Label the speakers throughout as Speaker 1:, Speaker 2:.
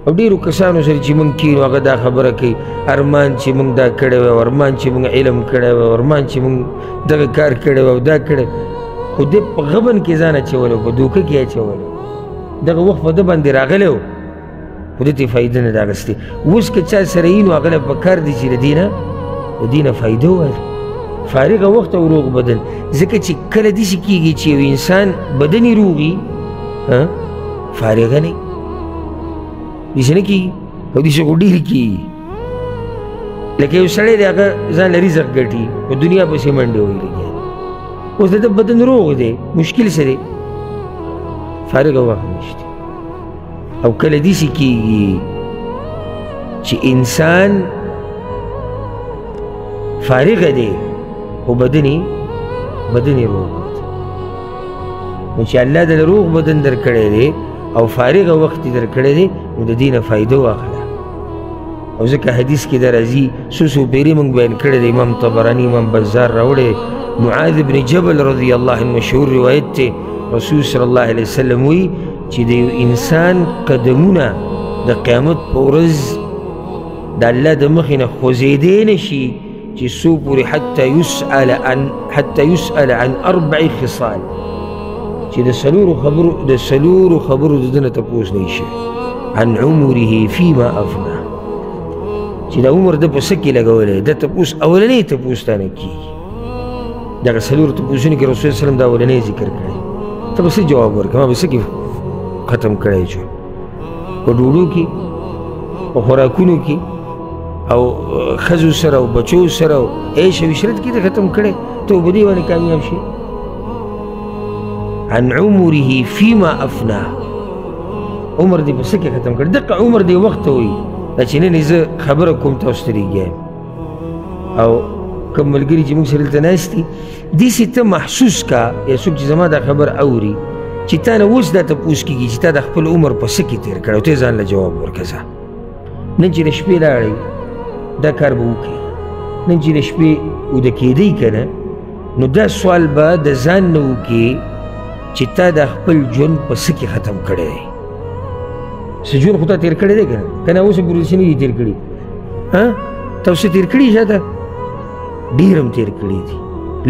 Speaker 1: او ډېرو کسانو سره چې موږ کښېنو هغه دا خبره کوي، ارمان چې موږ دا کړی وای، ارمان چې موږ علم کړی وای، ارمان چې موږ دغه کار کړی وای او دا کړی. خو دی په غبن کې ځان اچولی و، په دوکه کې اچولی، دغه وخت په ده باندې راغلی و، خو ده ترې فایده نه ده اخیستې. اوس که چا سره یي نو هغه له پکار دي چې د دې نه فایده واخلي. فارغه وخت او روغ بدن، ځکه چې کله داسې کېږي چې یو انسان بدن یې روغ وي، فارغه نه، داسې نه کېږي، او داسې خو ډېر کېږي. لکه یو سړی دی هغه ځان له رزق ګټي، په دنیا پسې منډې وهي لګیا دی، اوس د ده بدن روغ دی، مشکل څه دی؟ فارغه وخت نشته. او کله داسې کېږي چې انسان فارغه دی خو بدن یې روغ دی. نو چې الله د روغ بدن درکړی دی او فارغه وخت یې درکړی دی، نو د دې نه فایده واخله. او ځکه حدیث کې دا راځي، څو څو پېرې موږ بیان کړی دی، امام طبراني، امام بزار راوړی، معاذ بن جبل رضی الله عنه مشهور روایت دی، رسول صلی الله علیه وسلم وایي چې د یو انسان قدمونه د قیامت په ورځ د الله د مخې نه خوځېدی نه شي چې څو پورې حتی یسأل عن اربع خصال، چې د څلورو خبرو د ده نه تپوس نه شي. عن عمره فيما افناه، چې دا عمر ده په څه کې لګولی، دا تپوس اولنی تپوس تا نه کېږي. دغه څلورو تپوسونو کې رسول وسلم دا اولنی ذکر کړی. ته به څه جواب ورکړې؟ ما به څه کې ختم کړی شو؟ په ډوډو کې، په خوراکونو کې، او ښځو سره او بچو سره او عیش او عشرت کې دې ختم کړی، ته به دې باندې کامیاب شې. عن عمره فيما افناه، عمر دې په څه کې ختم کړی؟ دقه عمر دې وخت ته وایي. دا چې نن زه خبره کوم تاسو ته لګیا یم، او کوم ملګري چې موږ سره دلته ناست دي، داسې ته محسوس کا، یا څوک چې زما دا خبره اوري، چې تا نه اوس دا تپوس کېږي چې تا د خپل عمر په څه کې تېر کړی، او ته ځان له جواب ورکړه. ځه نن چې د شپې لاړې دا کار به وکړي، نن چې د شپې اوده کېدی که نه، نو دا سوال به د ځان نه وکړي چې تا د خپل ژوند په څه کې ختم کړی دی. څه ژوند خو تا تېر کړی دی که نه؟ که نه اوس پورې څه نه دي تېر کړي؟ تاسو تېر کړي شاته؟ ډېر هم تېر کړي دي،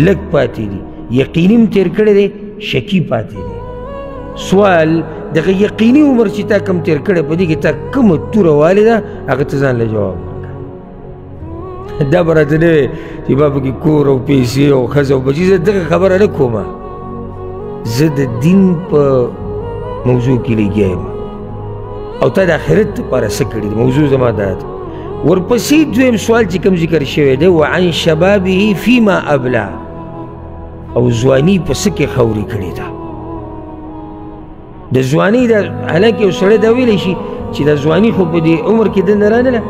Speaker 1: لږ پاتې دي، یقیني هم تېر کړی دی، شکي پاتې دی. سوال دغه یقیني عمر چې تا کوم تېر کړی، په دې کې تا کومه توره والې ده، هغه ته ځان له جواب ورکړه. دا به راته نه وي چې ما پکې کور او پیسې او ښځه او بچي، زه دغه خبره نه کومه، زه د دین په موضوع کې لګیا یم، او تا د آخرت لپاره څه کړي دي، موضوع زما دا ده. ورپسې دویم سوال چې کوم ذکر شوی دی، وعن شبابه فيما ابلا، او ځواني په څه کې خاورې کړې ده. د ځواني دا حالانکه یو سړی دا ویلی شي چې د ځواني خو په دې عمر کې دننه رانله،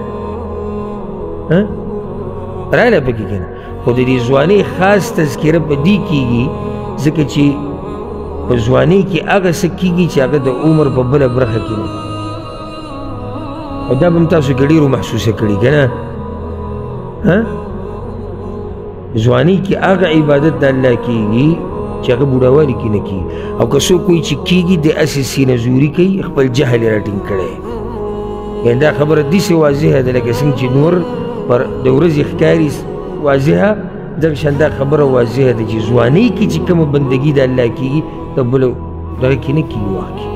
Speaker 1: راله پکې که نه، خو د دې ځواني خاص تذکره په دې کېږي ځکه چې په ځواني کې هغه څه کېږي چې هغه د عمر په بله برخه کې نه. او دا به هم تاسو کې ډېرو محسوسه کړي که نه؟ ځواني کې هغه عبادت د الله کېږي چې هغه بوډاوالي کې نه کېږي. او که څوک وایي چې کېږي، د هسې سینه زوري کوي، خپل جهل یې راټینګ کړی. یعنې دا خبره داسې واضحه ده لکه څنګه چې نور پر د ورځې ښکاري واضحه، دغه شان دا خبره واضحه ده چې ځواني کې چې کومه بندګي د الله کېږي، د بل دغه کې نه کېږي وخت کې.